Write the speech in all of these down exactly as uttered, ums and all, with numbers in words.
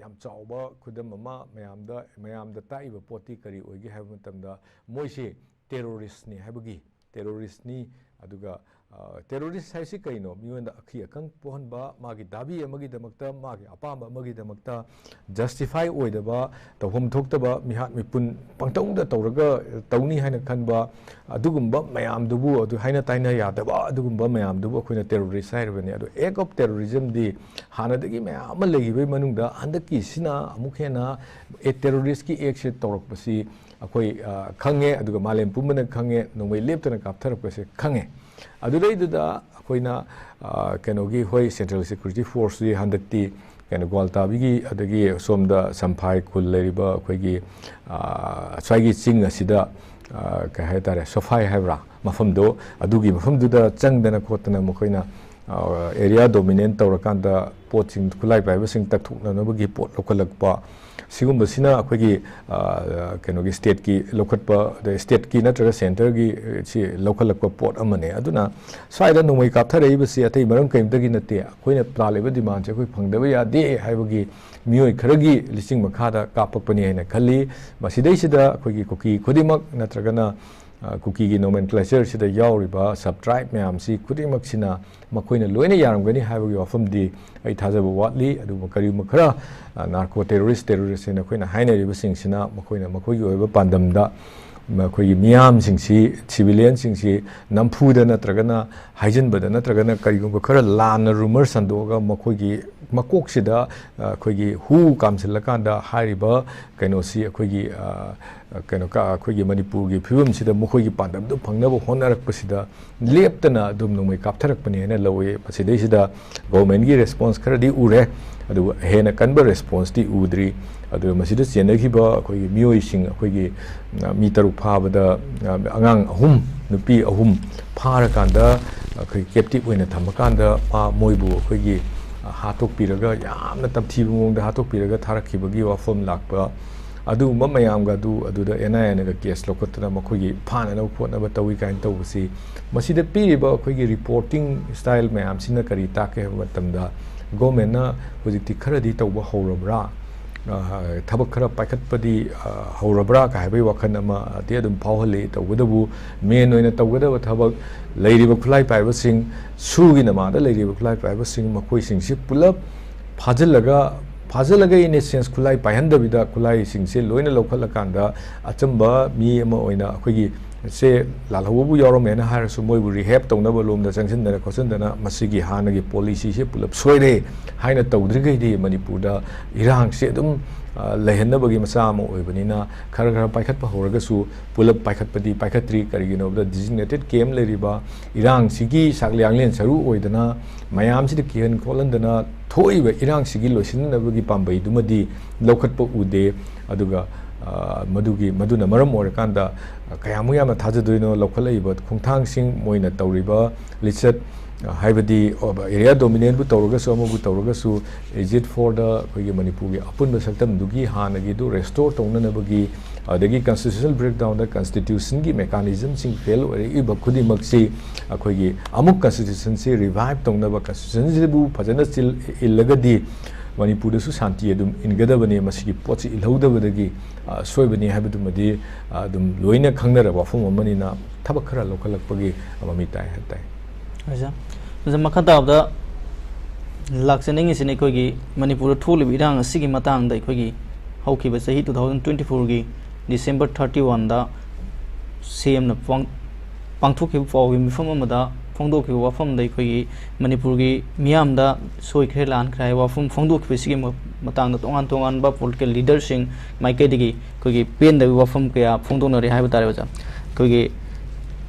ꯌꯥꯝ ꯆꯥꯎꯕ ꯈꯨꯗꯝ ꯑꯃ ꯃꯌꯥꯝꯗ, ꯃꯌꯥꯝꯗ ꯇꯥꯛꯏꯕ ꯄꯣꯠꯇꯤ ꯀꯔꯤ ꯑꯣꯏꯒꯦ ꯍꯥꯏꯕ ꯃꯇꯝꯗ, ꯃꯣꯏꯁꯤ ꯇꯦꯔꯣꯔꯤꯁ꯭ꯠꯅꯤ ꯍꯥꯏꯕꯒꯤ, ꯇꯦꯔꯣꯔꯤꯁ꯭ꯠꯅꯤ, ꯑꯗꯨꯒ, ꯑ, ꯇꯦꯔꯣꯔꯤꯁ꯭ꯠ ꯍꯥꯏꯁꯤ ꯀꯩꯅꯣ? ꯃꯤꯉꯣꯟꯗ ꯑꯈꯤ ꯑꯈꯪ ꯄꯣꯛꯍꯟꯕ, ꯃꯥꯒꯤ ꯗꯥꯕꯤ ꯑꯃꯒꯤꯗꯃꯛꯇ, ꯃꯥꯒꯤ ꯑꯄꯥꯝꯕ ꯑꯃꯒꯤꯗꯃꯛꯇ, justify ꯑꯣꯏꯗꯕ, ꯇꯧꯐꯝ ꯊꯣꯛꯇꯕ, ꯃꯤꯍꯥꯠ ꯃꯤꯄꯨꯟ ꯄꯪꯇꯧꯗ ꯇꯧꯔꯒ ꯇꯧꯅꯤ ꯍꯥꯏꯅ ꯈꯟꯕ, ꯑꯗꯨꯒꯨꯝꯕ ꯃꯌꯥꯝꯗꯨꯕꯨ, ꯑꯗꯨ ꯍꯥꯏꯅ ꯇꯥꯏꯅ ꯌꯥꯗꯕ ꯑꯗꯨꯒꯨꯝꯕ ꯃꯌꯥꯝꯗꯨꯕꯨ ꯑꯩꯈꯣꯏꯅ ꯇꯦꯔꯣꯔꯤꯁ꯭ꯠ ꯍꯥꯏꯔꯤꯕꯅꯤ꯫ ꯑꯗꯣ act of terrorismꯗꯤ ꯍꯥꯟꯅꯗꯒꯤ ꯃꯌꯥꯝ ꯑꯃ ꯂꯩꯈꯤꯕꯒꯤ ꯃꯅꯨꯡꯗ ꯍꯟꯗꯛꯀꯤꯁꯤꯅ ꯑꯃꯨꯛ ꯍꯦꯟꯅ, ꯑꯦ, terroristꯀꯤ actꯁꯦ ꯇꯧꯔꯛꯄꯁꯤ ꯑꯩꯈꯣꯏ, ꯑ, ꯈꯪꯉꯦ, ꯑꯗꯨꯒ ꯃꯥꯂꯦꯝ ꯄꯨꯝꯕꯅ ꯈꯪꯉꯦ, ꯅꯣꯡꯃꯩ ꯂꯦꯞꯇꯅ ꯀꯥꯞꯊꯔꯛꯄꯁꯦ ꯈꯪꯉꯦ꯫ ꯑꯗꯨꯗꯩꯗꯨꯗ ꯑꯩꯈꯣꯏꯅ, ꯑ, ꯀꯩꯅꯣꯒꯤ, ꯍꯣꯏ, Central Security Forceꯁꯤ ꯍꯟꯗꯛꯇꯤ ꯀꯩꯅꯣ, ꯒ꯭ꯋꯥꯜꯇꯥꯕꯤꯒꯤ, ꯑꯗꯒꯤ ꯁꯣꯝꯗ ꯁꯝꯐꯥꯏ ꯈꯨꯜ ꯂꯩꯔꯤꯕ ꯑꯩꯈꯣꯏꯒꯤ, ꯑ, ꯁ꯭ꯋꯥꯏꯒꯤ ꯆꯤꯡ ꯑꯁꯤꯗ, ꯑ, ꯀꯩ ꯍꯥꯏꯇꯥꯔꯦ, ꯁꯣꯐꯥꯏ ꯍꯥꯏꯕ꯭ꯔꯥ, ꯃꯐꯝꯗꯣ, ꯑꯗꯨꯒꯤ ꯃꯐꯝꯗꯨꯗ ꯆꯪꯗꯅ ꯈꯣꯠꯇꯅ ꯃꯈꯣꯏꯅ, ꯑ, area dominate ꯇꯧꯔꯀꯥꯟꯗ ꯄꯣꯠꯁꯤꯡ, ꯈꯨꯠꯂꯥꯏ ꯄꯥꯏꯕꯁꯤꯡ ꯇꯛꯊꯣꯛꯅꯅꯕꯒꯤ ꯄꯣꯠ ꯂꯧꯈꯠꯂꯛꯄ, ꯁꯤꯒꯨꯝꯕꯁꯤꯅ ꯑꯩꯈꯣꯏꯒꯤ, ꯑ, ꯀꯩꯅꯣꯒꯤ, stateꯀꯤ ꯂꯧꯈꯠꯄ, ꯑꯗꯩ stateꯀꯤ ꯅꯠꯇ꯭ꯔꯒ centreꯒꯤ, ꯑ, ꯁꯤ ꯂꯧꯈꯠꯂꯛꯄ ꯄꯣꯠ ꯑꯃꯅꯦ꯫ ꯑꯗꯨꯅ ꯁ꯭ꯋꯥꯏꯗ ꯅꯣꯡꯃꯩ ꯀꯥꯞꯊꯔꯛꯏꯕꯁꯤ ꯑꯇꯩ ꯃꯔꯝ ꯀꯔꯤꯝꯇꯒꯤ ꯅꯠꯇꯦ, ꯑꯩꯈꯣꯏꯅ ꯇꯥꯜꯂꯤꯕ demandꯁꯦ ꯑꯩꯈꯣꯏ ꯐꯪꯗꯕ ꯌꯥꯗꯦ ꯍꯥꯏꯕꯒꯤ ꯃꯤꯑꯣꯏ ꯈꯔꯒꯤ ꯂꯤꯆꯤꯡ ꯃꯈꯥꯗ ꯀꯥꯞꯄꯛꯄꯅꯤ ꯍꯥꯏꯅ ꯈꯜꯂꯤ꯫ ꯃꯁꯤꯗꯩꯁꯤꯗ ꯑꯩꯈꯣꯏꯒꯤ ꯀꯨꯀꯤ ꯈꯨꯗꯤꯡꯃꯛ ꯅꯠꯇ꯭ꯔꯒꯅ, ꯑ, ꯀꯨꯀꯤꯒꯤ nomenclatureꯁꯤꯗ ꯌꯥꯎꯔꯤꯕ sub tribe ꯃꯌꯥꯝꯁꯤ ꯈꯨꯗꯤꯡꯃꯛꯁꯤꯅ ꯃꯈꯣꯏꯅ ꯂꯣꯏꯅ ꯌꯥꯔꯝꯒꯅꯤ ꯍꯥꯏꯕꯒꯤ ꯋꯥꯐꯝꯗꯤ ꯑꯩ ꯊꯥꯖꯕ ꯋꯥꯠꯂꯤ꯫ ꯑꯗꯨꯕꯨ ꯀꯔꯤꯒꯨꯝꯕ ꯈꯔ, ꯑ, narco terrorist, terrorist ꯍꯥꯏꯅ ꯑꯩꯈꯣꯏꯅ ꯍꯥꯏꯅꯔꯤꯕꯁꯤꯡꯁꯤꯅ ꯃꯈꯣꯏꯅ ꯃꯈꯣꯏꯒꯤ ꯑꯣꯏꯕ ꯄꯥꯟꯗꯝꯗ ꯃꯈꯣꯏꯒꯤ ꯃꯤꯌꯥꯝꯁꯤꯡꯁꯤ, civilianꯁꯤꯡꯁꯤ ꯅꯝꯐꯨꯗ ꯅꯠꯇ꯭ꯔꯒꯅ ꯍꯥꯏꯖꯤꯟꯕꯗ ꯅꯠꯇ꯭ꯔꯒꯅ ꯀꯔꯤꯒꯨꯝꯕ ꯈꯔ ꯂꯥꯟꯅ rumor ꯁꯟꯗꯣꯛꯑꯒ ꯃꯈꯣꯏꯒꯤ ꯃꯀꯣꯛꯁꯤꯗ, ꯑ, ꯑꯩꯈꯣꯏꯒꯤ ꯍꯨ ꯀꯥꯝꯁꯤꯜꯂꯀꯥꯟꯗ ꯍꯥꯏꯔꯤꯕ ꯀꯩꯅꯣꯁꯤ ꯑꯩꯈꯣꯏꯒꯤ, ꯑ, ꯀꯩꯅꯣ ꯀ-, ꯑꯩꯈꯣꯏꯒꯤ ꯃꯅꯤꯄꯨꯔꯒꯤ ꯐꯤꯕꯝꯁꯤꯗ ꯃꯈꯣꯏꯒꯤ ꯄꯥꯟꯗꯝꯗꯨ ꯐꯪꯅꯕ ꯍꯣꯠꯅꯔꯛꯄꯁꯤꯗ ꯂꯦꯞꯇꯅ ꯑꯗꯨꯝ ꯅꯣꯡꯃꯩ ꯀꯥꯞꯊꯔꯛꯄꯅꯤ ꯍꯥꯏꯅ ꯂꯧꯏ꯫ ꯃꯁꯤꯗꯩꯁꯤꯗ governmentꯀꯤ response ꯈꯔꯗꯤ ꯎꯔꯦ, ꯑꯗꯨꯕꯨ ꯍꯦꯟꯅ ꯀꯟꯕ responseꯇꯤ ꯎꯗ꯭ꯔꯤ꯫ ꯑꯗꯨꯒ ꯃꯁꯤꯗ ꯆꯦꯟꯅꯈꯤꯕ ꯑꯩꯈꯣꯏꯒꯤ ꯃꯤꯑꯣꯏꯁꯤꯡ, ꯑꯩꯈꯣꯏꯒꯤ, ꯑ, ꯃꯤ ꯇꯔꯨꯛ ꯐꯥꯕꯗ, ꯑ, ꯑꯉꯥꯡ ꯑꯍꯨꯝ, ꯅꯨꯄꯤ ꯑꯍꯨꯝ ꯐꯥꯔꯀꯥꯟꯗ ꯑꯩꯈꯣꯏ captive ꯑꯣꯏꯅ ꯊꯝꯃꯀꯥꯟꯗ ꯃꯥ, ꯃꯣꯏꯕꯨ ꯑꯩꯈꯣꯏꯒꯤ, ꯑ, ꯍꯥꯠꯇꯣꯛꯄꯤꯔꯒ, ꯌꯥꯝꯅ ꯇꯝꯊꯤꯕ ꯃꯑꯣꯡꯗ ꯍꯥꯠꯇꯣꯛꯄꯤꯔꯒ ꯊꯥꯔꯛꯈꯤꯕꯒꯤ ꯋꯥꯐꯝ ꯂꯥꯛꯄ, ꯑꯗꯨꯒꯨꯝꯕ ꯃꯌꯥꯝꯒ ꯑꯗꯨ, ꯑꯗꯨꯗ NIAꯅꯒ case ꯂꯧꯈꯠꯇꯅ ꯃꯈꯣꯏꯒꯤ ꯐꯥꯅꯅꯕ ꯈꯣꯠꯅꯕ ꯇꯧꯏ ꯀꯥꯏꯅ ꯇꯧꯕꯁꯤ, ꯃꯁꯤꯗ ꯄꯤꯔꯤꯕ ꯑꯩꯈꯣꯏꯒꯤ reporting style ꯃꯌꯥꯝꯁꯤꯅ ꯀꯔꯤ ꯇꯥꯛꯀꯦ ꯍꯥꯏꯕ ꯃꯇꯝꯗ, ꯒꯣꯔꯃꯦꯟꯅ ꯍꯧꯖꯤꯛꯇꯤ ꯈꯔꯗꯤ ꯇꯧꯕ ꯍꯧꯔꯕ꯭ꯔꯥ, ꯑ, ꯊꯕꯛ ꯈꯔ ꯄꯥꯏꯈꯠꯄꯗꯤ, ꯑ, ꯍꯧꯔꯕ꯭ꯔꯥ ꯀ ꯍꯥꯏꯕꯒꯤ ꯋꯥꯈꯜ ꯑꯃꯗꯤ ꯑꯗꯨꯝ ꯐꯥꯎꯍꯜꯂꯤ꯫ ꯇꯧꯕꯇꯕꯨ ꯃꯦꯟ ꯑꯣꯏꯅ ꯇꯧꯒꯗꯕ ꯊꯕꯛ, ꯂꯩꯔꯤꯕ ꯈꯨꯠꯂꯥꯏ ꯄꯥꯏꯕꯁꯤꯡ, ꯁꯨꯒꯤ ꯅꯃꯥꯗ ꯂꯩꯔꯤꯕ ꯈꯨꯠꯂꯥꯏ ꯄꯥꯏꯕꯁꯤꯡ, ꯃꯈꯣꯏꯁꯤꯡꯁꯤ ꯄꯨꯂꯞ ꯐꯥꯖꯤꯜꯂꯒ, ꯐꯥꯖꯤꯜꯂꯒ in a sense ꯈꯨꯠꯂꯥꯏ ꯄꯥꯏꯍꯟꯗꯕꯤꯗ, ꯈꯨꯠꯂꯥꯏꯁꯤꯡꯁꯦ ꯂꯣꯏꯅ ꯂꯧꯈꯠꯂꯀꯥꯟꯗ ꯑꯆꯝꯕ ꯃꯤ ꯑꯃ ꯑꯣꯏꯅ ꯑꯩꯈꯣꯏꯒꯤ ꯁꯦ ꯂꯥꯜꯍꯧꯕꯕꯨ ꯌꯥꯎꯔꯝꯃꯦꯅ ꯍꯥꯏꯔꯁꯨ, ꯃꯣꯏꯕꯨ rehab ꯇꯧꯅꯕ ꯂꯣꯝꯗ ꯆꯪꯁꯤꯟꯗꯅ ꯈꯣꯠꯆꯤꯟꯗꯅ ꯃꯁꯤꯒꯤ ꯍꯥꯟꯅꯒꯤ policyꯁꯦ ꯄꯨꯂꯞ ꯁꯣꯏꯔꯦ ꯍꯥꯏꯅ ꯇꯧꯗ꯭ꯔꯤꯈꯩꯗꯤ ꯃꯅꯤꯄꯨꯔꯗ ꯏꯔꯥꯡꯁꯦ ꯑꯗꯨꯝ, ꯑ, ꯂꯩꯍꯟꯅꯕꯒꯤ ꯃꯆꯥꯛ ꯑꯃ ꯑꯣꯏꯕꯅꯤꯅ, ꯈꯔ ꯈꯔ ꯄꯥꯏꯈꯠꯄ ꯍꯧꯔꯒꯁꯨ ꯄꯨꯂꯞ ꯄꯥꯏꯈꯠꯄꯗꯤ ꯄꯥꯏꯈꯠꯇ꯭ꯔꯤ꯫ ꯀꯔꯤꯒꯤꯅꯣ ꯍꯥꯏꯕꯗ designated camp ꯂꯩꯔꯤꯕ ꯏꯔꯥꯡꯁꯤꯒꯤ ꯁꯛ ꯂꯥꯡꯂꯦꯟ ꯁꯔꯨ ꯑꯣꯏꯗꯅ ꯃꯌꯥꯝꯁꯤꯗ ꯀꯤꯍꯟ ꯈꯣꯠꯍꯟꯗꯅ ꯊꯣꯛꯏꯕ ꯏꯔꯥꯡꯁꯤꯒꯤ ꯂꯣꯏꯁꯤꯟꯅꯅꯕꯒꯤ ꯄꯥꯝꯕꯩꯗꯨꯃꯗꯤ ꯂꯧꯈꯠꯄ ꯎꯗꯦ꯫ ꯑꯗꯨꯒ, ꯑ, ꯃꯗꯨꯒꯤ, ꯃꯗꯨꯅ ꯃꯔꯝ ꯑꯣꯏꯔꯀꯥꯟꯗ, ꯑ, ꯀꯌꯥꯃꯨꯛ ꯌꯥꯝꯅ ꯊꯥꯖꯗꯣꯏꯅꯣ ꯂꯧꯈꯠꯂꯛꯏꯕ ꯈꯣꯡꯊꯥꯡꯁꯤꯡ, ꯃꯣꯏꯅ ꯇꯧꯔꯤꯕ ꯂꯤꯆꯠ, ꯑ, ꯍꯥꯏꯕꯗꯤ, ꯑ, area dominantꯕꯨ ꯇꯧꯔꯒꯁꯨ, ꯑꯃꯕꯨ ꯇꯧꯔꯒꯁꯨ, is it for the ꯑꯩꯈꯣꯏꯒꯤ ꯃꯅꯤꯄꯨꯔꯒꯤ ꯑꯄꯨꯟꯕ ꯁꯛꯇꯝꯗꯨꯒꯤ ꯍꯥꯟꯅꯒꯤꯗꯨ restore ꯇꯧꯅꯅꯕꯒꯤ, ꯑꯗꯒꯤ constitutional breakdownꯗ constitutionꯒꯤ mechanismꯁꯤꯡ fail ꯑꯣꯏꯔꯛꯏꯕ ꯈꯨꯗꯤꯡꯃꯛꯁꯤ ꯑꯩꯈꯣꯏꯒꯤ ꯑꯃꯨꯛ constitutionꯁꯤ revive ꯇꯧꯅꯕ, constitutionꯁꯤꯕꯨ ꯐꯖꯅ ꯆꯤꯜ-, ꯏꯜꯂꯒꯗꯤ ꯃꯅꯤꯄꯨꯔꯗꯁꯨ ꯁꯥꯟꯇꯤ ꯑꯗꯨꯝ ꯏꯟꯒꯗꯕꯅꯤ꯫ ꯃꯁꯤꯒꯤ ꯄꯣꯠꯁꯤ ꯏꯜꯍꯧꯗꯕꯗꯒꯤ, ꯑ, ꯁꯣꯏꯕꯅꯤ ꯍꯥꯏꯕꯗꯨꯃꯗꯤ, ꯑ, ꯑꯗꯨꯝ ꯂꯣꯏꯅ ꯈꯪꯅꯔꯕ ꯋꯥꯐꯝ ꯑꯃꯅꯤꯅ ꯊꯕꯛ ꯈꯔ ꯂꯧꯈꯠꯂꯛꯄꯒꯤ ꯃꯃꯤ ꯇꯥꯏ ꯍꯥꯏꯕ ꯇꯥꯏ꯫ ꯑꯣꯖꯥ, ꯑꯣꯖꯥ, ꯃꯈꯥ ꯇꯥꯕꯗ ꯂꯥꯛꯆꯅꯤꯡꯉꯤꯁꯤꯅ ꯑꯩꯈꯣꯏꯒꯤ ꯃꯅꯤꯄꯨꯔꯗ ꯊꯣꯛꯂꯤꯕ ꯏꯔꯥꯡ ꯑꯁꯤꯒꯤ ꯃꯇꯥꯡꯗ ꯑꯩꯈꯣꯏꯒꯤ ꯍꯧꯈꯤꯕ ꯆꯍꯤ two thousand twenty fourꯒꯤ December thirty oneꯗ CMꯅ ꯄꯥꯡ-, ꯄꯥꯡꯊꯣꯛꯈꯤꯕ ꯄꯥꯎꯒꯤ ꯃꯤꯐꯝ ꯑꯃꯗ ꯐꯣꯡꯗꯣꯛꯈꯤꯕ ꯋꯥꯐꯝꯗ ꯑꯩꯈꯣꯏꯒꯤ ꯃꯅꯤꯄꯨꯔꯒꯤ ꯃꯤꯌꯥꯝꯗ ꯁꯣꯏꯈ꯭ꯔꯦ ꯂꯥꯟꯈ꯭ꯔꯦ ꯍꯥꯏꯕ ꯋꯥꯐꯝ ꯐꯣꯡꯗꯣꯛꯈꯤꯕꯁꯤꯒꯤ ꯃ-, ꯃꯇꯥꯡꯗ ꯇꯣꯉꯥꯟ ꯇꯣꯉꯥꯟꯕ political leaderꯁꯤꯡ ꯃꯥꯏꯀꯩꯗꯒꯤ ꯑꯩꯈꯣꯏꯒꯤ ꯄꯦꯟꯗꯕ ꯋꯥꯐꯝ ꯀꯌꯥ ꯐꯣꯡꯗꯣꯛꯅꯔꯤ ꯍꯥꯏꯕ ꯇꯥꯔꯦ ꯑꯣꯖꯥ꯫ ꯑꯩꯈꯣꯏꯒꯤ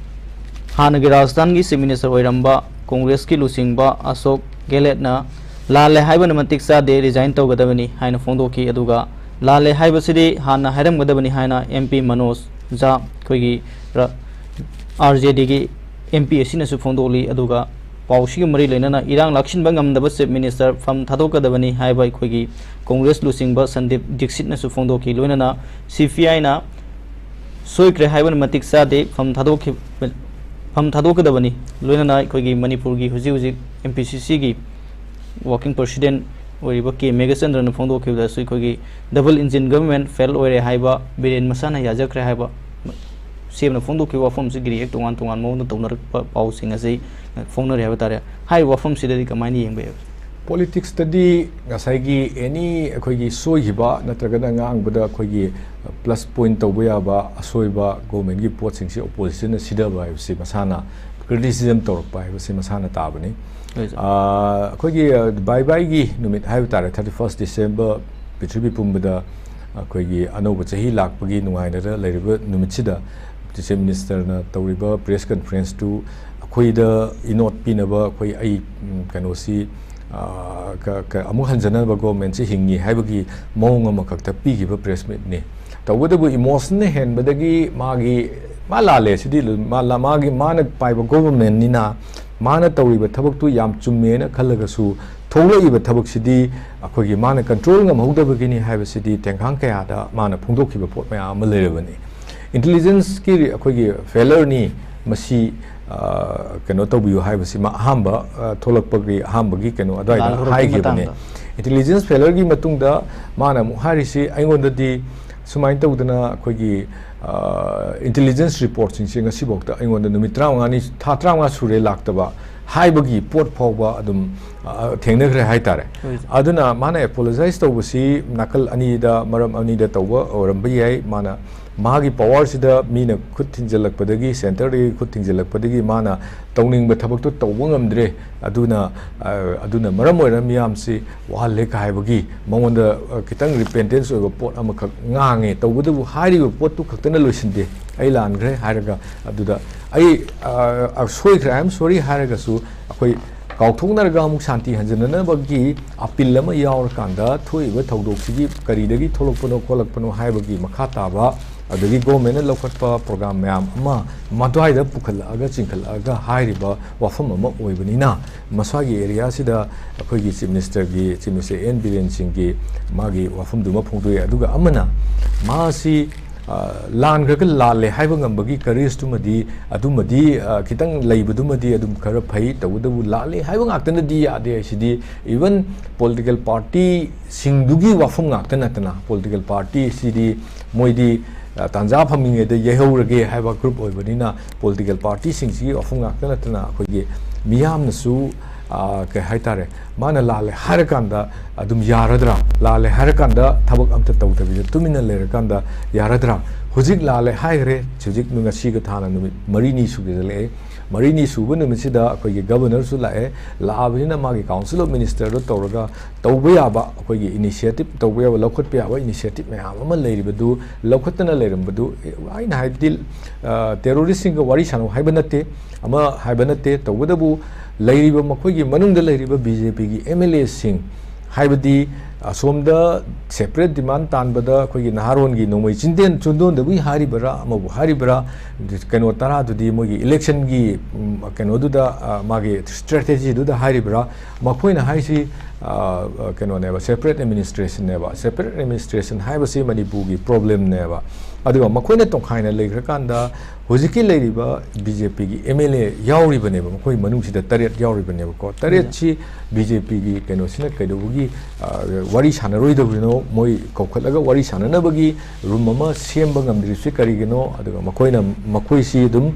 ꯍꯥꯟꯅꯒꯤ ꯔꯥꯖꯁꯊꯥꯟꯒꯤ Chief Minister ꯑꯣꯏꯔꯝꯕ ꯀꯣꯡꯒ꯭ꯔꯦꯁꯀꯤ ꯂꯨꯆꯤꯡꯕ ꯑꯁꯣꯛ ꯒꯦꯍꯂꯣꯠꯅ ꯂꯥꯜꯂꯦ ꯍꯥꯏꯕꯅ ꯃꯇꯤꯛ ꯆꯥꯗꯦ, resign ꯇꯧꯒꯗꯕꯅꯤ ꯍꯥꯏꯅ ꯐꯣꯡꯗꯣꯛꯈꯤ꯫ ꯑꯗꯨꯒ ꯂꯥꯜꯂꯦ ꯍꯥꯏꯕꯁꯤꯗꯤ ꯍꯥꯟꯅ ꯍꯥꯏꯔꯝꯒꯗꯕꯅꯤ ꯍꯥꯏꯅ MP ꯃꯅꯣꯖ ꯖꯥ, ꯑꯩꯈꯣꯏꯒꯤ ꯔ-, RJDꯒꯤ MP ꯑꯁꯤꯅꯁꯨ ꯐꯣꯡꯗꯣꯛꯂꯤ꯫ ꯑꯗꯨꯒ ꯄꯥꯎꯁꯤꯒ ꯃꯔꯤ ꯂꯩꯅꯅ ꯏꯔꯥꯡ ꯂꯥꯛꯁꯤꯟꯕ ꯉꯝꯗꯕ Chief Minister ꯐꯝ ꯊꯥꯗꯣꯛꯀꯗꯕꯅꯤ ꯍꯥꯏꯕ ꯑꯩꯈꯣꯏꯒꯤ ꯀꯣꯡꯒ꯭ꯔꯦꯁ ꯂꯨꯆꯤꯡꯕ ꯁꯟꯗꯤꯞ ꯗꯤꯛꯁꯤꯠꯅꯁꯨ ꯐꯣꯡꯗꯣꯛꯈꯤ꯫ ꯂꯣꯏꯅꯅ CPIꯅ ꯁꯣꯏꯈ꯭ꯔꯦ ꯍꯥꯏꯕꯅ ꯃꯇꯤꯛ ꯆꯥꯗꯦ, ꯐꯝ ꯊꯥꯗꯣꯛꯈꯤ-, ꯐꯝ ꯊꯥꯗꯣꯛꯀꯗꯕꯅꯤ꯫ ꯂꯣꯏꯅꯅ ꯑꯩꯈꯣꯏꯒꯤ ꯃꯅꯤꯄꯨꯔꯒꯤ ꯍꯧꯖꯤꯛ ꯍꯧꯖꯤꯛ MPCCꯒꯤ ꯋꯥꯔꯀꯤꯡ ꯄ꯭ꯔꯦꯁꯤꯗꯦꯟꯠ ꯑꯣꯏꯔꯤꯕ ꯀꯦ ꯃꯦꯘꯆꯟꯗ꯭ꯔꯅ ꯐꯣꯡꯗꯣꯛꯈꯤꯕꯗꯁꯨ ꯑꯩꯈꯣꯏꯒꯤ ꯗꯕꯜ ꯏꯟꯖꯤꯟ ꯒꯕꯔꯟꯃꯦꯟꯠ ꯐꯦꯜ ꯑꯣꯏꯔꯦ ꯍꯥꯏꯕ, ꯕꯤꯔꯦꯟ ꯃꯁꯥꯅ ꯌꯥꯖꯈ꯭ꯔꯦ ꯍꯥꯏꯕ, ꯁꯤ ꯑꯦꯝꯅ ꯐꯣꯡꯗꯣꯛꯈꯤꯕ ꯋꯥꯐꯝꯁꯤ ꯔꯤꯌꯦꯛ ꯇꯣꯉꯥꯟ ꯇꯣꯉꯥꯟ ꯃꯑꯣꯡꯗ ꯇꯧꯅꯔꯛꯄ ꯄꯥꯎꯁꯤꯡ ꯑꯁꯤ ꯐꯣꯡꯅꯔꯤ ꯍꯥꯏꯕ ꯇꯥꯔꯦ꯫ ꯍꯥꯏꯔꯤꯕ ꯋꯥꯐꯝꯁꯤꯗꯗꯤ ꯀꯃꯥꯏꯅ ꯌꯦꯡꯕ ꯌꯥꯏ? ꯄꯣꯂꯤꯇꯤꯛꯁꯇꯗꯤ ꯉꯁꯥꯏꯒꯤ ꯑꯦꯅꯤ ꯑꯩꯈꯣꯏꯒꯤ ꯁꯣꯏꯈꯤꯕ ꯅꯠꯇ꯭ꯔꯒꯅ ꯉꯥꯡꯕꯗ ꯑꯩꯈꯣꯏꯒꯤ ꯄ꯭ꯂꯁ ꯄꯣꯏꯟꯠ ꯇꯧꯕ ꯌꯥꯕ ꯑꯁꯣꯏꯕ ꯒꯣꯔꯃꯦꯟꯒꯤ ꯄꯣꯠꯁꯤꯡꯁꯤ ꯑꯣꯄꯣꯖꯤꯁꯟꯅ ꯁꯤꯊꯕ ꯍꯥꯏꯕꯁꯤ ꯃꯁꯥꯅ, ꯀ꯭ꯔꯤꯇꯤꯁꯤꯖꯝ ꯇꯧꯔꯛꯄ ꯍꯥꯏꯕꯁꯤ ꯃꯁꯥꯅ ꯇꯥꯕꯅꯤ꯫ ꯍꯣꯏ, ꯁꯥꯔ꯫ ꯑꯥ, ꯑꯩꯈꯣꯏꯒꯤ ꯕꯥꯏ ꯕꯥꯏꯒꯤ ꯅꯨꯃꯤꯠ ꯍꯥꯏꯕ ꯇꯥꯔꯦ, ꯊꯥꯔꯇꯤ ꯐꯥꯔꯁ ꯗꯤꯁꯦꯝꯕꯔ, ꯄ꯭ꯔꯤꯊꯤꯕꯤ ꯄꯨꯝꯕꯗ ꯑꯩꯈꯣꯏꯒꯤ ꯑꯅꯧꯕ ꯆꯍꯤ ꯂꯥꯛꯄꯒꯤ ꯅꯨꯡꯉꯥꯏꯅꯔ ꯂꯩꯔꯤꯕ ꯅꯨꯃꯤꯠꯁꯤꯗ ꯆꯤꯐ ꯃꯤꯅꯤꯁꯇꯔꯅ ꯇꯧꯔꯤꯕ ꯄ꯭ꯔꯦꯁ ꯀꯟꯐ꯭ꯔꯦꯟꯁꯇꯨ ꯑꯩꯈꯣꯏꯗ ꯏꯅꯣꯠ ꯄꯤꯅꯕ, ꯑꯩꯈꯣꯏ, ꯑꯩ, ꯎꯝ, ꯀꯩꯅꯣꯁꯤ, ꯑꯥ, ꯀ-, ꯀ-, ꯑꯃꯨꯛ ꯍꯟꯖꯅꯕ ꯒꯣꯔꯃꯦꯟꯁꯤ ꯍꯤꯡꯉꯤ ꯍꯥꯏꯕꯒꯤ ꯃꯑꯣꯡ ꯑꯃꯈꯛꯇ ꯄꯤꯈꯤꯕ ꯄ꯭ꯔꯦꯁ ꯃꯤꯠꯅꯤ꯫ ꯇꯧꯕꯇꯕꯨ ꯏꯃꯣꯁꯟꯅ ꯍꯦꯟꯕꯗꯒꯤ ꯃꯥꯒꯤ, ꯃꯥ ꯂꯥꯜꯂꯦ, ꯁꯤꯗꯤ ꯃꯥ-, ꯃꯥꯒꯤ, ꯃꯥꯅ ꯄꯥꯏꯕ ꯒꯣꯚꯔꯟꯃꯦꯟꯠꯅꯤꯅ ꯃꯥꯅ ꯇꯧꯔꯤꯕ ꯊꯕꯛꯇꯨ ꯌꯥꯝ ꯆꯨꯝꯃꯦꯅ ꯈꯜꯂꯒꯁꯨ ꯊꯣꯛꯂꯛꯏꯕ ꯊꯕꯛꯁꯤꯗꯤ ꯑꯩꯈꯣꯏꯒꯤ ꯃꯥꯅ ꯀꯟꯇ꯭ꯔꯣꯜ ꯉꯝꯍꯧꯗꯕꯒꯤꯅꯤ ꯍꯥꯏꯕꯁꯤꯗꯤ ꯇꯦꯡꯈꯥꯡ ꯀꯌꯥꯗ ꯃꯥꯅ ꯐꯣꯡꯗꯣꯛꯈꯤꯕ ꯄꯣꯠ ꯃꯌꯥꯝ ꯑꯃ ꯂꯩꯔꯕꯅꯤ꯫ ꯏꯟꯇꯦꯂꯤꯖꯦꯟꯁꯀꯤ ꯑꯩꯈꯣꯏꯒꯤ ꯐꯦꯂꯔꯅꯤ ꯃꯁꯤ, ꯑ, ꯀꯩꯅꯣ ꯇꯧꯕꯤꯌꯨ ꯍꯥꯏꯕꯁꯤ ꯃꯥ ꯑꯍꯥꯟꯕ, ꯑ, ꯊꯣꯛꯂꯛꯄꯒꯤ ꯑꯍꯥꯟꯕꯒꯤ ꯀꯩꯅꯣ ꯑꯗꯨꯋꯥꯏꯗ ꯂꯥꯜ ꯍꯧꯔꯛꯄꯒꯤ ꯍꯥꯏꯈꯤꯕꯅꯤ꯫ ꯃꯇꯥꯡꯗ꯫ ꯏꯟꯇꯦꯂꯤꯖꯦꯟꯁ ꯐꯦꯂꯔꯒꯤ ꯃꯇꯨꯡꯗ ꯃꯥꯅ ꯑꯃꯨꯛ ꯍꯥꯏꯔꯤꯁꯤ ꯑꯩꯉꯣꯟꯗꯗꯤ ꯁꯨꯃꯥꯏꯅ ꯇꯧꯗꯅ ꯑꯩꯈꯣꯏꯒꯤ, ꯑ, ꯏꯟꯇꯦꯂꯤꯖꯦꯟꯁ ꯔꯤꯄꯣꯔꯠꯁꯤꯡꯁꯦ ꯉꯁꯤꯐꯥꯎꯗ ꯑꯩꯉꯣꯟꯗ ꯅꯨꯃꯤꯠ ꯇꯔꯥꯃꯉꯥꯅꯤ, ꯊꯥ ꯇꯔꯥꯃꯉꯥ ꯁꯨꯔꯦ ꯂꯥꯛꯇꯕ ꯍꯥꯏꯕꯒꯤ ꯄꯣꯠ ꯐꯥꯎꯕ ꯑꯗꯨꯝ, ꯑ, ꯊꯦꯡꯅꯈ꯭ꯔꯦ ꯍꯥꯏꯇꯥꯔꯦ꯫ ꯍꯣꯏ, ꯁꯥꯔ꯫ ꯑꯗꯨꯅ ꯃꯥꯅ ꯑꯦꯄꯣꯂꯣꯖꯥꯏꯁ ꯇꯧꯕꯁꯤ ꯅꯥꯀꯜ ꯑꯅꯤꯗ, ꯃꯔꯝ ꯑꯅꯤꯗ ꯇꯧꯕ ꯑꯣꯏꯔꯝꯕ ꯌꯥꯏ꯫ ꯃꯥꯅ ꯃꯥꯒꯤ ꯄꯋꯥꯔꯁꯤꯗ ꯃꯤꯅ ꯈꯨꯠ ꯊꯤꯟꯖꯜꯂꯛꯄꯗꯒꯤ, ꯁꯦꯟꯇꯔꯗꯒꯤ ꯈꯨꯠ ꯊꯤꯟꯖꯜꯂꯛꯄꯗꯒꯤ ꯃꯥꯅ ꯇꯧꯅꯤꯡꯕ ꯊꯕꯛꯇꯣ ꯇꯧꯕ ꯉꯝꯗ꯭ꯔꯦ꯫ ꯑꯗꯨꯅ, ꯑ, ꯑꯗꯨꯅ ꯃꯔꯝ ꯑꯣꯏꯔꯒ ꯃꯤꯌꯥꯝꯁꯤ ꯋꯥꯍꯜꯂꯦ ꯀꯥꯏꯕꯒꯤ ꯃꯉꯣꯟꯗ, ꯑ, ꯈꯤꯇꯪ ꯔꯤꯄꯦꯟꯇꯦꯟꯁ ꯑꯣꯏꯕ ꯄꯣꯠ ꯑꯃꯈꯛ ꯉꯥꯡꯉꯦ꯫ ꯇꯧꯕꯇꯕꯨ ꯍꯥꯏꯔꯤꯕ ꯄꯣꯠꯇꯨ ꯈꯛꯇꯅ ꯂꯣꯏꯁꯤꯟꯗꯦ꯫ "ꯑꯩ ꯂꯥꯟꯈ꯭ꯔꯦ" ꯍꯥꯏꯔꯒ, ꯑꯗꯨꯗ "ꯑꯩ, ꯑ, ꯑ, ꯁꯣꯏꯈ꯭ꯔꯦ, I am sorry" ꯍꯥꯏꯔꯒꯁꯨ ꯑꯩꯈꯣꯏ ꯀꯥꯎꯊꯣꯛꯅꯔꯒ ꯑꯃꯨꯛ ꯁꯥꯟꯇꯤ ꯍꯟꯖꯤꯟꯅꯅꯕꯒꯤ ꯑꯄꯤꯜ ꯑꯃ ꯌꯥꯎꯔꯀꯥꯟꯗ ꯊꯣꯛꯏꯕ ꯊꯧꯗꯣꯛꯁꯤꯒꯤ ꯀꯔꯤꯗꯒꯤ ꯊꯣꯛꯂꯛꯄꯅꯣ ꯈꯣꯠꯂꯛꯄꯅꯣ ꯍꯥꯏꯕꯒꯤ ꯃꯈꯥ ꯇꯥꯕ, ꯑꯗꯒꯤ ꯒꯣꯔꯃꯦꯟꯅ ꯂꯧꯈꯠꯄ ꯄ꯭ꯔꯣꯒ꯭ꯔꯥꯝ ꯃꯌꯥꯝ ꯑꯃ ꯃꯗ꯭ꯋꯥꯏꯗ ꯄꯨꯈꯠꯂꯛꯑꯒ ꯆꯤꯡꯈꯠꯂꯛꯑꯒ ꯍꯥꯏꯔꯤꯕ ꯋꯥꯐꯝ ꯑꯃ ꯑꯣꯏꯕꯅꯤꯅ, ꯃꯁꯥꯒꯤ ꯑꯦꯔꯤꯌꯥꯁꯤꯗ ꯑꯩꯈꯣꯏꯒꯤ ꯆꯤꯐ ꯃꯤꯅꯤꯁꯇꯔꯒꯤ, ꯆꯤꯐ ꯃꯤꯅꯤꯁꯇꯔ ꯑꯦꯟ ꯕꯤꯔꯦꯟ ꯁꯤꯡꯒꯤ ꯃꯥꯒꯤ ꯋꯥꯐꯝꯗꯨꯃ ꯐꯣꯡꯗꯣꯛꯑꯦ꯫ ꯑꯗꯨꯒ ꯑꯃꯅ ꯃꯥꯁꯤ ꯂꯥꯟꯈ꯭ꯔꯒ ꯂꯥꯜꯂꯦ ꯍꯥꯏꯕ ꯉꯝꯕꯒꯤ ꯀꯔꯦꯖꯇꯨꯃꯗꯤ, ꯑꯗꯨꯃꯗꯤ ꯈꯤꯇꯪ ꯂꯩꯕꯗꯨꯃꯗꯤ ꯑꯗꯨꯝ ꯈꯔ ꯐꯩ꯫ ꯇꯧꯕꯇꯕꯨ ꯂꯥꯜꯂꯦ ꯍꯥꯏꯕ ꯉꯥꯛꯇꯅꯗꯤ ꯌꯥꯗꯦ꯫ ꯍꯥꯏꯁꯤꯗꯤ ꯏꯚꯟ ꯄꯣꯂꯤꯇꯤꯀꯦꯜ ꯄꯥꯔꯇꯤꯁꯤꯡꯗꯨꯒꯤ ꯋꯥꯐꯝ ꯉꯥꯛꯇ ꯅꯠꯇꯅ, ꯄꯣꯂꯤꯇꯤꯀꯦꯜ ꯄꯥꯔꯇꯤꯁꯤꯗꯤ ꯃꯣꯏꯗꯤ ꯇꯥꯟꯖꯥ ꯐꯪꯂꯤꯉꯩꯗ ꯌꯩꯍꯧꯔꯒꯦ ꯍꯥꯏꯕ ꯒ꯭ꯔꯨꯞ ꯑꯣꯏꯕꯅꯤꯅ, ꯄꯣꯂꯤꯇꯤꯀꯦꯜ ꯄꯥꯔꯇꯤꯁꯤꯡꯁꯤꯒꯤ ꯋꯥꯐꯝ ꯉꯥꯛꯇ ꯅꯠꯇꯅ ꯑꯩꯈꯣꯏꯒꯤ ꯃꯤꯌꯥꯝꯅꯁꯨ ꯀꯩ ꯍꯥꯏꯇꯥꯔꯦ, ꯃꯥꯅ ꯂꯥꯜꯂꯦ ꯍꯥꯏꯔꯀꯥꯟꯗ ꯑꯗꯨꯝ ꯌꯥꯔꯗ꯭ꯔꯥ? ꯂꯥꯜꯂꯦ ꯍꯥꯏꯔꯀꯥꯟꯗ ꯊꯕꯛ ꯑꯝꯇ ꯇꯧꯗꯕꯤꯗ ꯇꯨꯃꯤꯟꯅ ꯂꯩꯔꯀꯥꯟꯗ ꯌꯥꯔꯗ꯭ꯔꯥ? ꯍꯧꯖꯤꯛ ꯂꯥꯜꯂꯦ ꯍꯥꯏꯈ꯭ꯔꯦ, ꯍꯧꯖꯤꯛ ꯉꯁꯤꯒ ꯊꯥꯅ ꯅꯨꯃꯤꯠ ꯃꯔꯤꯅꯤ ꯁꯨꯖꯜꯂꯛꯑꯦ꯫ ꯃꯔꯤꯅꯤ ꯁꯨꯕ ꯅꯨꯃꯤꯠꯁꯤꯗ ꯑꯩꯈꯣꯏꯒꯤ ꯒꯕꯔꯅꯔꯁꯨ ꯂꯥꯛꯑꯦ꯫ ꯂꯥꯛꯑꯕꯅꯤꯅ ꯃꯥꯒꯤ ꯀꯥꯎꯟꯁꯤꯜ ꯑꯣꯐ ꯃꯤꯅꯤꯁꯇꯔꯗꯣ ꯇꯧꯔꯒ ꯇꯧꯕ ꯌꯥꯕ, ꯑꯩꯈꯣꯏꯒꯤ ꯏꯅꯤꯁꯤꯌꯦꯇꯤꯞ ꯇꯧꯕ ꯌꯥꯕ, ꯂꯧꯈꯠꯄ ꯌꯥꯕ ꯏꯅꯤꯁꯤꯌꯦꯇꯤꯞ ꯃꯌꯥꯝ ꯑꯃ ꯂꯩꯔꯤꯕꯗꯨ ꯂꯧꯈꯠꯇꯅ ꯂꯩꯔꯝꯕꯗꯨ, ꯑꯩꯅ ꯍꯥꯏꯕꯗꯤ ꯇꯦꯔꯣꯔꯤꯁꯁꯤꯡꯒ ꯋꯥꯔꯤ ꯁꯥꯟꯅꯧ ꯍꯥꯏꯕ ꯅꯠꯇꯦ, ꯑꯃ ꯍꯥꯏꯕ ꯅꯠꯇꯦ꯫ ꯇꯧꯕꯇꯕꯨ ꯂꯩꯔꯤꯕ, ꯃꯈꯣꯏꯒꯤ ꯃꯅꯨꯡꯗ ꯂꯩꯔꯤꯕ ꯕꯤ ꯖꯦ ꯄꯤꯒꯤ ꯑꯦꯝ ꯑꯦꯜ ꯑꯦꯁꯤꯡ, ꯍꯥꯏꯕꯗꯤ ꯑꯁꯣꯝꯗ ꯁꯦꯄꯔꯦꯠ ꯗꯤꯃꯥꯟ ꯇꯥꯟꯕꯗ ꯑꯩꯈꯣꯏꯒꯤ ꯅꯍꯥꯔꯣꯟꯒꯤ ꯅꯣꯡꯃꯩ ꯆꯤꯟꯗꯦꯟ ꯆꯣꯟꯗꯣꯟꯗꯕꯨ ꯍꯥꯏꯔꯤꯕꯔꯥ, ꯑꯃꯕꯨ ꯍꯥꯏꯔꯤꯕꯔꯥ, ꯀꯩꯅꯣ ꯇꯔꯥꯗꯨꯗꯤ ꯃꯣꯏꯒꯤ ꯏꯂꯦꯛꯁꯟꯒꯤ ꯀꯩꯅꯣꯗꯨꯗ, ꯃꯥꯒꯤ ꯁ꯭ꯇ꯭ꯔꯦꯇꯦꯖꯤꯗꯨꯗ ꯍꯥꯏꯔꯤꯕ꯭ꯔꯥ? ꯃꯈꯣꯏꯅ ꯍꯥꯏꯁꯤ ꯀꯩꯅꯣꯅꯦꯕ, ꯁꯦꯄꯔꯦꯠ ꯑꯦꯗꯃꯤꯅꯤꯁꯇ꯭ꯔꯦꯁꯟꯅꯦꯕ꯫ ꯁꯦꯄꯔꯦꯠ ꯑꯦꯗꯃꯤꯅꯤꯁꯇ꯭ꯔꯦꯁꯟ ꯍꯥꯏꯕꯁꯤ ꯃꯅꯤꯄꯨꯔꯒꯤ ꯄ꯭ꯔꯣꯕ꯭ꯂꯦꯝꯅꯦꯕ꯫ ꯑꯗꯨꯒ ꯃꯈꯣꯏꯅ ꯇꯣꯈꯥꯏꯅ ꯂꯩꯈ꯭ꯔꯀꯥꯟꯗ ꯍꯧꯖꯤꯛꯀꯤ ꯂꯩꯔꯤꯕ ꯕꯤ ꯖꯦ ꯄꯤꯒꯤ ꯑꯦꯝ ꯑꯦꯜ ꯑꯦ ꯌꯥꯎꯔꯤꯕꯅꯦꯕ, ꯃꯈꯣꯏ ꯃꯅꯨꯡꯁꯤꯗ ꯇꯔꯦꯠ ꯌꯥꯎꯔꯤꯕꯅꯦꯕꯀꯣ꯫ ꯇꯔꯦꯠꯁꯤ ꯕꯤ ꯖꯦ ꯄꯤꯒꯤ ꯀꯩꯅꯣꯁꯤꯅ ꯀꯩꯗꯧꯕꯒꯤ ꯋꯥꯔꯤ ꯁꯥꯟꯅꯔꯣꯏꯗꯧꯔꯤꯅꯣ? ꯃꯣꯏ ꯀꯧꯈꯠꯂꯒ ꯋꯥꯔꯤ ꯁꯥꯟꯅꯅꯕꯒꯤ ꯔꯨꯝ ꯑꯃ ꯁꯦꯝꯕ ꯉꯝꯗ꯭ꯔꯤꯕꯁꯤ ꯀꯔꯤꯒꯤꯅꯣ? ꯑꯗꯨꯒ ꯃꯈꯣꯏꯅ, ꯃꯈꯣꯏꯁꯤ ꯑꯗꯨꯝ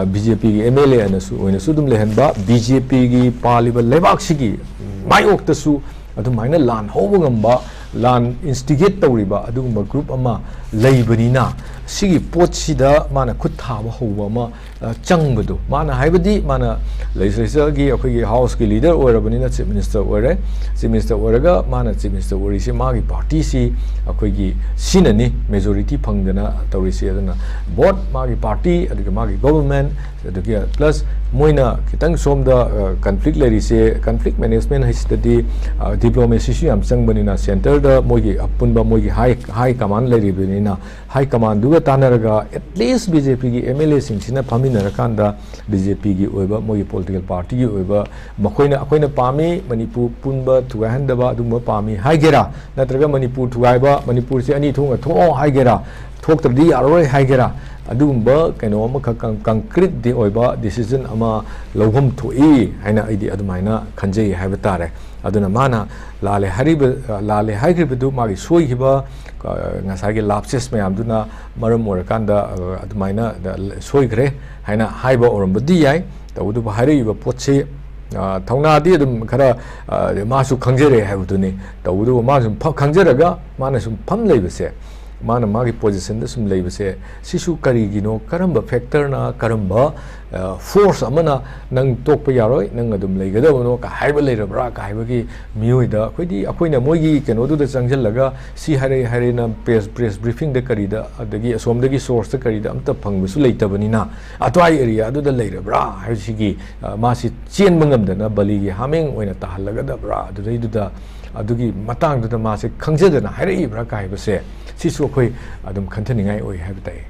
ꯕꯤ ꯖꯦ ꯄꯤꯒꯤ ꯑꯦꯝ ꯑꯦꯜ ꯑꯦ ꯑꯣꯏꯅꯁꯨ ꯑꯗꯨꯝ ꯂꯩꯍꯟꯕ, ꯕꯤ ꯖꯦ ꯄꯤꯒꯤ ꯄꯥꯜꯂꯤꯕ ꯂꯩꯕꯥꯛꯁꯤꯒꯤ ꯃꯥꯌꯣꯛꯇꯁꯨ ꯑꯗꯨꯃꯥꯏꯅ ꯂꯥꯟ ꯍꯧꯕ ꯉꯝꯕ, ꯂꯥꯟ ꯏꯟꯁꯇꯤꯒꯦꯠ ꯇꯧꯔꯤꯕ ꯑꯗꯨꯒꯨꯝꯕ ꯒ꯭ꯔꯨꯞ ꯑꯃ ꯂꯩꯕꯅꯤꯅ, ꯁꯤꯒꯤ ꯄꯣꯠꯁꯤꯗ ꯃꯥꯅ ꯈꯨꯠ ꯊꯥꯕ ꯍꯧꯕ ꯑꯃ ꯆꯪꯕꯗꯣ, ꯃꯥꯅ ꯍꯥꯏꯕꯗꯤ ꯃꯥꯅ ꯂꯦꯖꯤꯁꯂꯦꯆꯔꯒꯤ, ꯑꯩꯈꯣꯏꯒꯤ ꯍꯥꯎꯁꯀꯤ ꯂꯤꯗꯔ ꯑꯣꯏꯔꯕꯅꯤꯅ, ꯆꯤꯐ ꯃꯤꯅꯤꯁꯇꯔ ꯑꯣꯏꯔꯦ꯫ ꯆꯤꯐ ꯃꯤꯅꯤꯁꯇꯔ ꯑꯣꯏꯔꯒ ꯃꯥꯅ ꯆꯤꯐ ꯃꯤꯅꯤꯁꯇꯔ ꯑꯣꯏꯔꯤꯁꯦ ꯃꯥꯒꯤ ꯄꯥꯔꯇꯤꯁꯤ ꯑꯩꯈꯣꯏꯒꯤ ꯁꯤꯅꯅꯤ, ꯃꯦꯖꯣꯔꯤꯇꯤ ꯐꯪꯗꯅ ꯇꯧꯔꯤꯁꯦ꯫ ꯑꯗꯨꯅ ꯕꯣꯠ ꯃꯥꯒꯤ ꯄꯥꯔꯇꯤ, ꯑꯗꯨꯒ ꯃꯥꯒꯤ ꯒꯣꯕꯔꯃꯦꯟ, ꯑꯗꯨꯒ ꯄ꯭ꯂꯁ ꯃꯣꯏꯅ ꯈꯤꯇꯪ ꯁꯣꯝꯗ ꯀꯟꯐ꯭ꯂꯤꯛ ꯂꯩꯔꯤꯁꯦ, ꯀꯟꯐ꯭ꯂꯤꯛ ꯃꯦꯅꯦꯖꯃꯦꯟ ꯍꯥꯏꯁꯤꯗꯗꯤ ꯗꯤꯄ꯭ꯂꯣꯃꯦꯁꯤꯁꯨ ꯌꯥꯝ ꯆꯪꯕꯅꯤꯅ, ꯁꯦꯟꯇꯔ ꯗ ꯃꯣꯏꯒꯤ ꯑꯄꯨꯟꯕ ꯃꯣꯏꯒꯤ ꯍꯥꯏ ꯍꯥꯏ ꯀꯃꯥꯟ ꯂꯩꯔꯤꯕꯅꯤꯅ, ꯍꯥꯏ ꯀꯃꯥꯟꯗꯨꯒ ꯇꯥꯟꯅꯔꯒ at least ꯕꯤ ꯖꯦ ꯄꯤꯒꯤ ꯑꯦꯝ ꯑꯦꯜ ꯑꯦꯁꯤꯡꯁꯤꯅ ꯐꯝꯃꯤꯟꯅꯔꯀꯥꯟꯗ ꯕꯤ ꯖꯦ ꯄꯤꯒꯤ ꯑꯣꯏꯕ, ꯃꯣꯏꯒꯤ ꯄꯣꯂꯤꯇꯤꯀꯦꯜ ꯄꯥꯔꯇꯤꯒꯤ ꯑꯣꯏꯕ, ꯃꯈꯣꯏꯅ, ꯑꯩꯈꯣꯏꯅ ꯄꯥꯝꯃꯤ ꯃꯅꯤꯄꯨꯔ ꯄꯨꯟꯕ ꯊꯨꯒꯥꯏꯍꯟꯗꯕ ꯑꯗꯨꯒꯨꯝꯕ ꯄꯥꯝꯃꯤ ꯍꯥꯏꯒꯦꯔꯥ, ꯅꯠꯇ꯭ꯔꯒ ꯃꯅꯤꯄꯨꯔ ꯊꯨꯒꯥꯏꯕ, ꯃꯅꯤꯄꯨꯔꯁꯦ ꯑꯅꯤ ꯊꯣꯛꯅ ꯊꯣꯛꯑꯣ ꯍꯥꯏꯒꯦꯔꯥ, ꯊꯣꯛꯇ꯭ꯔꯗꯤ ꯌꯥꯔꯔꯣꯏ ꯍꯥꯏꯒꯦꯔꯥ, ꯑꯗꯨꯒꯨꯝꯕ ꯀꯩꯅꯣ ꯑꯃꯈꯛ ꯀꯪ-, ꯀꯪꯀ꯭ꯔꯤꯠꯇꯤ ꯑꯣꯏꯕ ꯗꯤꯁꯤꯖꯟ ꯑꯃ ꯂꯧꯐꯝ ꯊꯣꯛꯏ ꯍꯥꯏꯅ ꯑꯩꯗꯤ ꯑꯗꯨꯃꯥꯏꯅ ꯈꯟꯖꯩ ꯍꯥꯏꯕ ꯇꯥꯔꯦ꯫ ꯑꯗꯨꯅ ꯃꯥꯅ ꯂꯥꯜꯂꯦ ꯍꯥꯏꯔꯤꯕ, ꯂꯥꯜꯂꯦ ꯍꯥꯏꯈ꯭ꯔꯤꯕꯗꯨ ꯃꯥꯒꯤ ꯁꯣꯏꯈꯤꯕ, ꯑ, ꯉꯁꯥꯏꯒꯤ ꯂꯥꯞꯁꯦꯁ ꯃꯌꯥꯝꯗꯨꯅ ꯃꯔꯝ ꯑꯣꯏꯔꯀꯥꯟꯗ, ꯑ, ꯑꯗꯨꯃꯥꯏꯅ ꯁꯣꯏꯈ꯭ꯔꯦ ꯍꯥꯏꯅ ꯍꯥꯏꯕ ꯑꯣꯏꯔꯝꯕꯗꯤ ꯌꯥꯏ꯫ ꯇꯧꯕꯇꯕꯨ ꯍꯥꯏꯔꯛꯏꯕ ꯄꯣꯠꯁꯤ, ꯑ, ꯊꯧꯅꯥꯗꯤ ꯑꯗꯨꯝ ꯈꯔ, ꯑ, ꯃꯥꯁꯨ ꯈꯪꯖꯔꯦ ꯍꯥꯏꯕꯗꯨꯅꯤ꯫ ꯇꯧꯕꯇꯕꯨ ꯃꯥ ꯁꯨꯝ ꯐ-, ꯈꯪꯖꯔꯒ ꯃꯥꯅ ꯁꯨꯝ ꯐꯝ ꯂꯩꯕꯁꯦ, ꯃꯥꯅ ꯃꯥꯒꯤ ꯄꯣꯖꯤꯁꯟꯗ ꯁꯨꯝ ꯂꯩꯕꯁꯦ, ꯁꯤꯁꯨ ꯀꯔꯤꯒꯤꯅꯣ? ꯀꯔꯝꯕ ꯐꯦꯛꯇꯔꯅ, ꯀꯔꯝꯕ, ꯑ, ꯐꯣꯔꯁ ꯑꯃꯅ "ꯅꯪ ꯇꯣꯛꯄ ꯌꯥꯔꯣꯏ, ꯅꯪ ꯑꯗꯨꯝ ꯂꯩꯒꯗꯕꯅꯣ" ꯀ ꯍꯥꯏꯕ ꯂꯩꯔꯕ꯭ꯔꯥ ꯀ ꯍꯥꯏꯕꯒꯤ ꯃꯤꯑꯣꯏꯗ ꯑꯩꯈꯣꯏꯗꯤ, ꯑꯩꯈꯣꯏꯅ ꯃꯣꯏꯒꯤ ꯀꯩꯅꯣꯗꯨꯗ ꯆꯪꯁꯤꯜꯂꯒ ꯁꯤ ꯍꯥꯏꯔꯛꯏ ꯍꯥꯏꯔꯦꯅ ꯄ꯭ꯔꯦꯁ, ꯄ꯭ꯔꯦꯁ ꯕ꯭ꯔꯤꯐꯤꯡꯗ ꯀꯔꯤꯗ, ꯑꯗꯒꯤ ꯑꯁꯣꯝꯗꯒꯤ ꯁꯣꯔꯁꯇ ꯀꯔꯤꯗ ꯑꯝꯇ ꯐꯪꯕꯁꯨ ꯂꯩꯇꯕꯅꯤꯅ, ꯑꯗꯨꯋꯥꯏ ꯑꯦꯔꯤꯌꯥꯗꯨꯗ ꯂꯩꯔꯕ꯭ꯔꯥ ꯍꯥꯏꯕꯁꯤꯒꯤ, ꯑ, ꯃꯥꯁꯤ ꯆꯦꯟꯕ ꯉꯝꯗꯅ ꯕꯂꯤꯒꯤ ꯍꯥꯃꯦꯡ ꯑꯣꯏꯅ ꯇꯥꯍꯜꯂꯒꯗꯕ꯭ꯔꯥ, ꯑꯗꯨꯗꯩꯗꯨꯗ ꯑꯗꯨꯒꯤ ꯃꯇꯥꯡꯗꯨꯗ ꯃꯥꯁꯦ ꯈꯪꯖꯗꯅ ꯍꯥꯏꯔꯛꯏꯕ꯭ꯔꯥ ꯀ ꯍꯥꯏꯕꯁꯦ, ꯁꯤꯁꯨ ꯑꯩꯈꯣꯏ ꯑꯗꯨꯝ ꯈꯟꯊꯅꯤꯡꯉꯥꯏ ꯑꯣꯏ ꯍꯥꯏꯕ ꯇꯥꯏ꯫